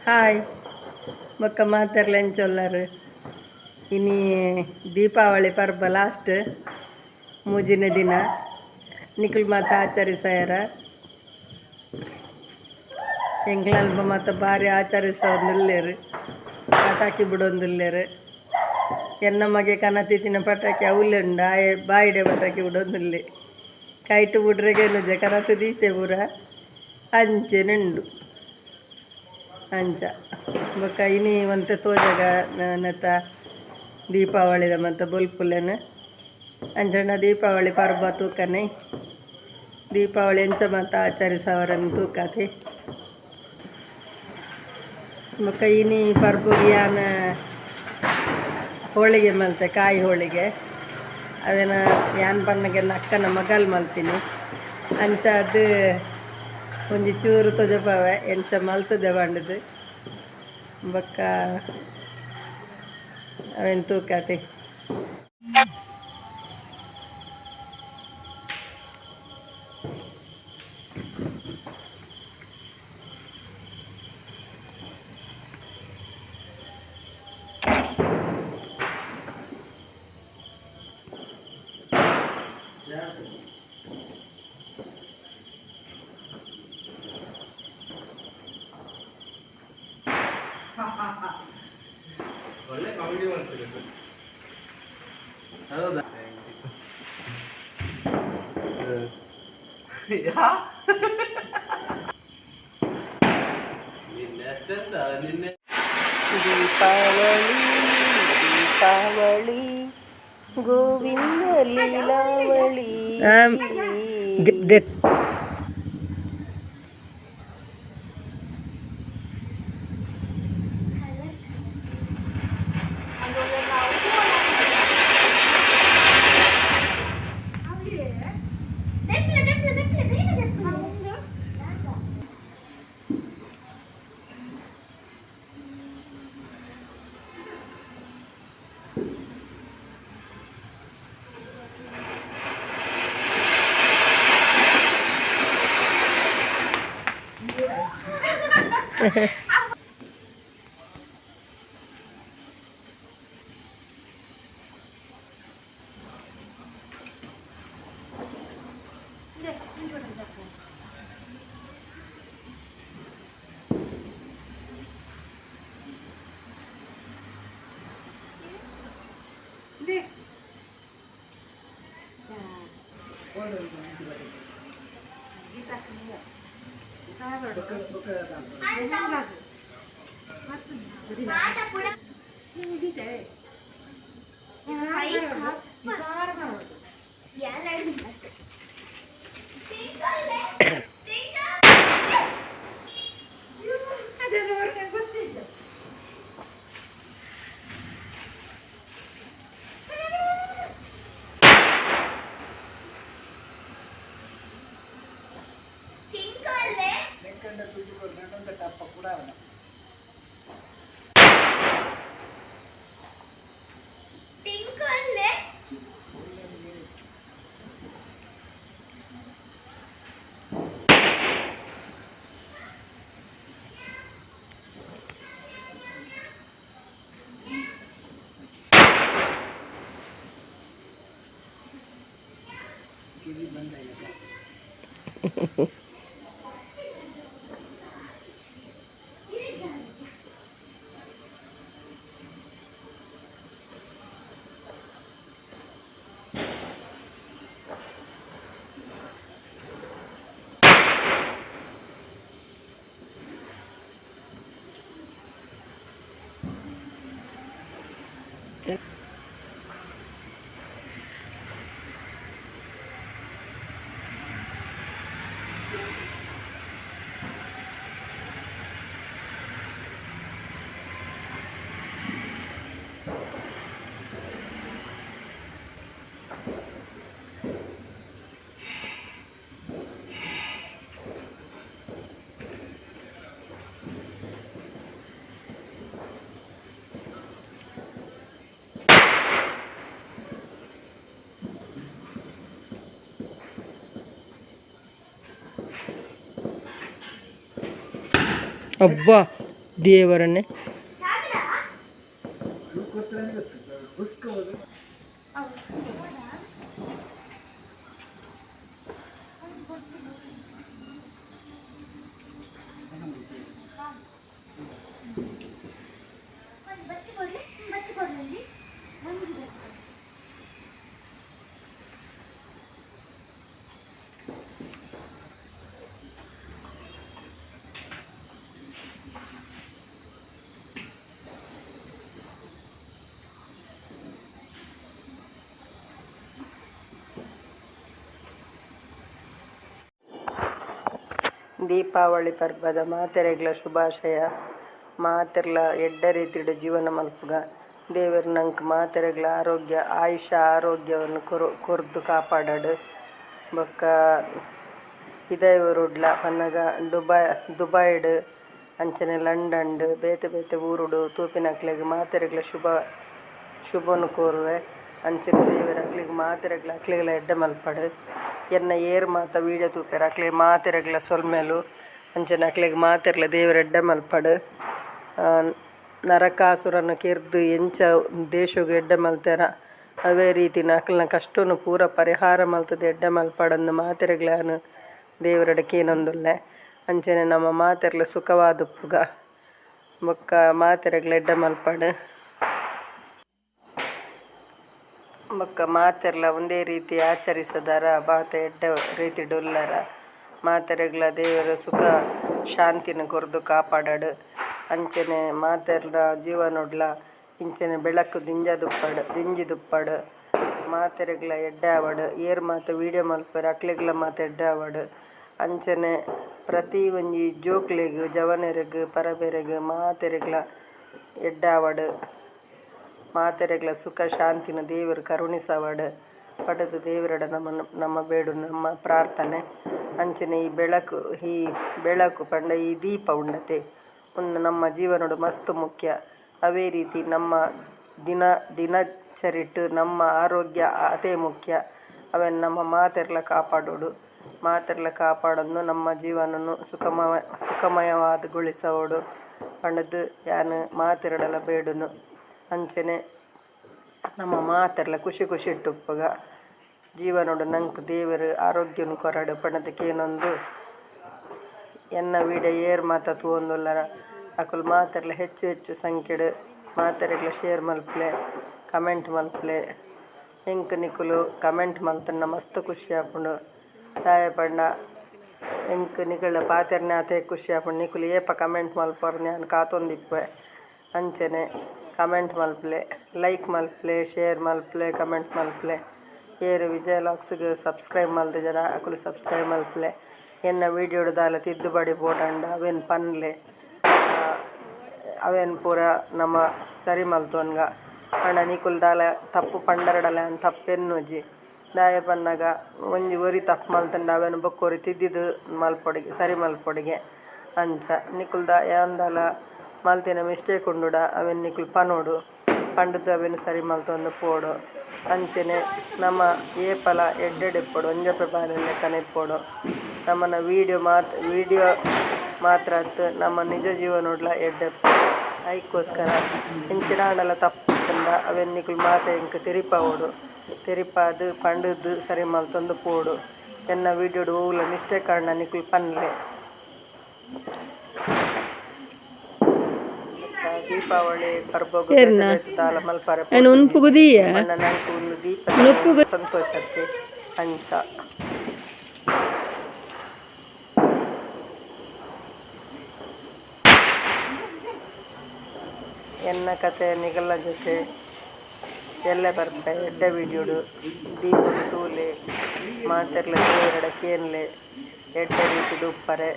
Hi ಬೊಕ್ಕ ಮಾತೆರ್ಲ ಎಂಚೊಲ್ಲರು. ಇನಿ ದೀಪಾವಳಿ ಪರ್ಬ ಲಾಸ್ಟ್ ಮೂಜಿನ ದಿನ. ನಿಕುಲು ಮಾತ ಆಚರಿಸಾಯರ? ಎಂಕ್ಲಲ್ಪ ಮಾತ ಬಾರಿ ಆಚರಿಸೋಂದುಲ್ಲೆರ್, ಪಟಾಕಿ ಬುಡೊಂದುಲ್ಲೆರ್. ಎನ್ನ ಮಗೆ ಕನತಿತ್ತಿನ ಪಟಾಕಿ ಅವ್ಲೆ ಉಂಡು, ಆಯೆ ಬಾಯಿಡೆ ಪಟಾಕಿ ಬುಡೊಂದುಲ್ಲೆ. ಕೈಟ್ ಬುಡ್ರೆಗೆ ಕನತ್ ದೀತೆ ಪೂರ ಅಂಚೆನೆ ಉಂಡು ಅಂಚ. ಬೊಕ್ಕ ಇನಿ ಒಂತೆ ತೋಜಗ ನೆತ್ತ ದೀಪಾವಳಿದ ಮಂತ ಬೊಲ್ಪುಲೆನ್. ಅಂಚನ ದೀಪಾವಳಿ ಪರ್ಬ ತೂಕನೆ, ದೀಪಾವಳಿ ಎಂಚ ಮಾತ ಆಚರಿಸವರನ್ನು ತೂಕತೆ. ಬೊಕ್ಕ ಇನಿ ಪರ್ಬಗ್ ಯಾನ್ ಹೋಳಿಗೆ ಮಲ್ತೆ, ಕಾಯಿ ಹೋಳಿಗೆ. ಅದನ್ನು ಯಾನ್ ಪನ್ನಗ ಅಕ್ಕನ ಮಗಲ್ ಮಲ್ತೀನಿ. ಅಂಚ ಅದು ಒಂಜಿ ಚೂರು ತೊಜಪಾವೆ ಎಂಚ ಮಲ್ತದೆ ಪಂಡುದು. ಬೊಕ್ಕ ಅವೆನ್ ತೂಕತೆ. ಒಳ್ಳೆ ಕಾಮಿಡಿ ಮಾಡ್ತೀರಿ, ಹೌದಾ? ಯಾ, ನಿನ್ನೆ ಅಷ್ಟೆಂತ ನಿನ್ನೆ. ದೀಪಾವಳಿ ದೀಪಾವಳಿ ಗೋವಿಂದ ಲೀಲಾವಳಿ. ಅಬ್ಬಾ. ದೇವರನ್ನೇ ದೀಪಾವಳಿ ಪರ್ಬದ ಮಾತೆರೆಗ್ಲ ಶುಭಾಶಯ. ಮಾತೆರ್ಲ ಎಡ್ಡೆ ರೀತಿಡ್ ಜೀವನ ಮಲ್ಪುಗ. ದೇವೆರ್ ನಂಕ್ ಮಾತೆರೆಗ್ಲ ಆರೋಗ್ಯ ಆಯುಷ್ಯ ಆರೋಗ್ಯವನ್ನು ಕೊರ್ದು ಕಾಪಾಡಡ್. ಬೊಕ್ಕ ಪಿದಯೂರುಡ್ಲ ಪನ್ನಗ ದುಬೈಡ್ ಅಂಚನೆ ಲಂಡನ್ ಬೇತೆ ಬೇತೆ ಊರುಡು ತೂಪಿನಕ್ಲೆಗ್ ಮಾತೆರೆಗ್ಲ ಶುಭನು ಕೋರುವೆ. ಅಂಚನೆ ದೇವೆರ್ ಅಕ್ಲೆಗ್ ಮಾತೆರೆಗ್ಲ ಅಕ್ಲೆಗ್ಲ ಎಡ್ಡೆ ಮಲ್ಪಡ್. ಎನ್ನ ಏರ್ ಮಾತ ವೀಡಿಯೋ ತೂಪೆರ್ ಅಕ್ಲೆಗ್ ಮಾತೆರೆಗ್ಲ ಸೊಲ್ಮೆಲು. ಅಂಚನೆ ಅಕ್ಲೆಗ್ ಮಾತೆರ್ಲ ದೇವೆರ್ ಎಡ್ಡೆ ಮಲ್ಪಡ್. ನರಕಾಸುರನ ಕೆರ್ದ್ ಎಂಚ ದೇಶಗ್ ಎಡ್ಡೆ ಮಲ್ತೆರ ಅವೇ ರೀತಿ ಅಕ್ಲ್ನ ಕಷ್ಟನು ಪೂರ ಪರಿಹಾರ ಮಲ್ತುದು ಎಡ್ಡೆ ಮಲ್ಪಡಂದು ಮಾತೆರೆಗ್ಲ ಯಾನ್ ದೇವರೆಡ ಕೇನೊಂದುಲ್ಲೆ. ಅಂಚನೆ ನಮ್ಮ ಮಾತೆರ್ಲ ಸುಖವಾದುಪ್ಪುಗ. ಬೊಕ್ಕ ಮಾತೆರೆಗ್ಲ ಎಡ್ಡೆ ಮಲ್ಪಡ್. ಬೊಕ್ಕ ಮಾತೆರ್ಲ ಒಂದೇ ರೀತಿ ಆಚರಿಸದಾರ ಮಾತ ಎಡ್ಡೆ ರೀತಿಡ್ ಉಲ್ಲರ. ಮಾತೆರೆಗ್ಲ ದೇವೆರ್ ಸುಖ ಶಾಂತಿನ ಕೊರ್ದು ಕಾಪಾಡಡ್. ಅಂಚನೆ ಮಾತೆರ್ಲ ಜೀವನೊಡ್ಲ ಇಂಚನೆ ಬೆಳಕು ದಿಂಜಿದುಪ್ಪಡ್. ಮಾತೆರೆಗ್ಲ ಎಡ್ಡೆ ಆವಡ್. ಏರ್ ಮಾತ ವೀಡಿಯೋ ಮಲ್ಪೆರ್ ಅಕ್ಲೆಗ್ಲ ಮಾತ ಎಡ್ಡೆ ಆವಡ್. ಅಂಚನೆ ಪ್ರತಿ ಒಂಜಿ ಜೋಕ್ಲೆಗ್ ಜವನೆರೆಗ್ ಪರಬೆರೆಗ್ ಮಾತೆರೆಗ್ಲ ಎಡ್ಡೆ ಆವಡ್. ಮಾತೆರೆಗ್ಲ ಸುಖ ಶಾಂತಿನ ದೇವೆರ್ ಕರುಣಿಸವಡ್. ಪಂಡುದು ದೇವರೆಡ ನಮ್ಮ ಬೇಡು ನಮ್ಮ ಪ್ರಾರ್ಥನೆ. ಅಂಚನೆ ಈ ಬೆಳಕು ಪಂಡ ಈ ದೀಪ ಉಂಡತೆ ಉಂದು ನಮ್ಮ ಜೀವನಡು ಮಸ್ತ್ ಮುಖ್ಯ. ಅವೇ ರೀತಿ ನಮ್ಮ ದಿನಚರಿಟ್ ನಮ್ಮ ಆರೋಗ್ಯ ಅತೇ ಮುಖ್ಯ. ಅವೆನ್ ನಮ್ಮ ಮಾತೆರ್ಲ ಕಾಪಾಡೋಡು. ಮಾತೆರ್ಲ ಕಾಪಾಡೊಂದು ನಮ್ಮ ಜೀವನನು ಸುಖಮಯವಾದ್ ಗೊಳಿಸವೋಡು ಪಂಡುದು ಯಾನ್ ಮಾತೆರೆಡಲ ಬೇಡುನು. ಅಂಚನೆ ನಮ್ಮ ಮಾತೆರ್ಲ ಖುಷಿ ಖುಷಿಟ್ ಉಪ್ಪುಗ. ಜೀವನೊಡು ನಂಕ್ ದೇವೆರ್ ಆರೋಗ್ಯನು ಕೊರಡ್ ಪಂಡುದು ಕೇನೊಂದು ಎನ್ನ ವೀಡಿಯೋ ಏರ್ ಮಾತ ತೂವೊಂದುಲ್ಲರ ಅಕುಲು ಮಾತೆರ್ಲ ಹೆಚ್ಚು ಹೆಚ್ಚು ಸಂಖ್ಯೆಡ್ ಮಾತೆರೆಗ್ಲ ಶೇರ್ ಮಲ್ಪುಲೆ, ಕಮೆಂಟ್ ಮಲ್ಪುಲೆ. ಎಂಕ್ ನಿಕುಲು ಕಮೆಂಟ್ ಮಲ್ತುಂಡ ಮಸ್ತ್ ಖುಷಿ ಆಪುಂಡು. ದಾಯೆ ಪಂಡ ಎಂಕ್ ನಿಕಲ್ನ ಪಾತೆರ್ನೆ ಆತೆ ಖುಷಿ ಆಪುಂಡು. ನಿಕುಲು ಏಪ ಕಮೆಂಟ್ ಮಲ್ಪುವರ್ ಯಾನ್ ಕಾತೊಂದಿಪ್ಪುವೆ. ಅಂಚನೆ ಕಮೆಂಟ್ ಮಲ್ಪುಲೆ, ಲೈಕ್ ಮಲ್ಪುಲೆ, ಶೇರ್ ಮಲ್ಪುಲೆ, ಕಮೆಂಟ್ ಮಲ್ಪುಲೆ. ಏರ್ ವಿಜಯ ಲಾಕ್ಸ್ಗ್ ಸಬ್ಸ್ಕ್ರೈಬ್ ಮಲ್ದಿಜರ ಅಕುಲು ಸಬ್ಸ್ಕ್ರೈಬ್ ಮಲ್ಪುಲೆ. ಎನ್ನ ವೀಡಿಯೋಡು ದಾಲ ತಿದ್ದುಪಡಿ ಬೋಡಂಡ ಅವೆನ್ ಪನ್ಲೆ. ಅವೆನ್ ಪೂರ ನಮ ಸರಿ ಮಲ್ತೊನ್ಗ. ಪಂಡ ನಿಕುಲು ದಾಲ ತಪ್ಪು ಪಂಡರಡಲ ಯಾನ್ ತಪ್ಪೆನ್ನುಜಿ. ದಾಯೆ ಪನ್ನಗ ಒಂಜಿ ಒರಿ ತಪ್ಪು ಮಲ್ತುಂಡ ಅವೆನ್ ಬೊಕ್ಕ ಒರಿ ತಿದ್ದಿದ್ ಮಲ್ಪೊಡಿಗೆ ಸರಿ ಮಲ್ಪೊಡಿಗೆ. ಅಂಚ ನಿಕುಲು ಯಾನ್ ದಾಲ ಮಲ್ತಿನ ಮಿಸ್ಟೇಕ್ ಉಂಡುಡ ಅವೆನ್ ನಿಕುಲು ಪನೊಡು. ಪಂಡುದು ಅವೆನ್ ಸರಿ ಮಲ್ತೊಂದು ಪೋಡು. ಅಂಚನೆ ನಮ ಏಪಲ ಎಡ್ಡೆಡ್ ಇಪ್ಪೊಡು, ಒಂಜೊಪ್ಪೆ ಬಾಲೆ ಲೆಕ್ಕನೆ ಇಪ್ಪೊಡು. ನಮನ ವೀಡಿಯೋ ಮಾತ್ರ ಅತ್ತ್ ನಮ್ಮ ನಿಜ ಜೀವನೊಡ್ಲ ಎಡ್ಡೆ ಐಕೋಸ್ಕರ ಇಂಚಿನ ಆಂಡಲ ತಪ್ಪುಂಡ ಅವೆನ್ ನಿಕುಲು ಮಾತ ಎಂಕ್ ತೆರಿಪಾವೊಡು. ತೆರಿಪಾದ್ ಪಂಡುದು ಸರಿ ಮಲ್ತೊಂದು ಪೋಡು. ಎನ್ನ ವೀಡಿಯೋಡು ಒವ್ಲ ಮಿಸ್ಟೇಕ್ ಆಂಡ ನಿಕುಲು ಪನ್ಲೆ. ದೀಪಾವಳಿ ಪರ್ಬೊಗು ಬೇತೆ ದಾಲ ಮಲ್ಪರೆ ಪಂಡ ನಂಕ್ ಉಂದು ದೀಪ ಸಂತೋಷ ಅಂಚ. ಎನ್ನ ಕತೆ ನಿಗಲ್ನ ಜೊತೆ ಎಲ್ಲೆ ಬರ್ಪೆ ಎಡ್ಡೆ ವೀಡಿಯೋಡು. ದೀಪೊನು ತೂಲೆ ಮಾತೆರ್ಲ ದೇವೆರೆಡ ಕೇನ್ಲೆ ಎಡ್ಡೆ ರೀತಿಡ್ ಉಪ್ಪರೆ.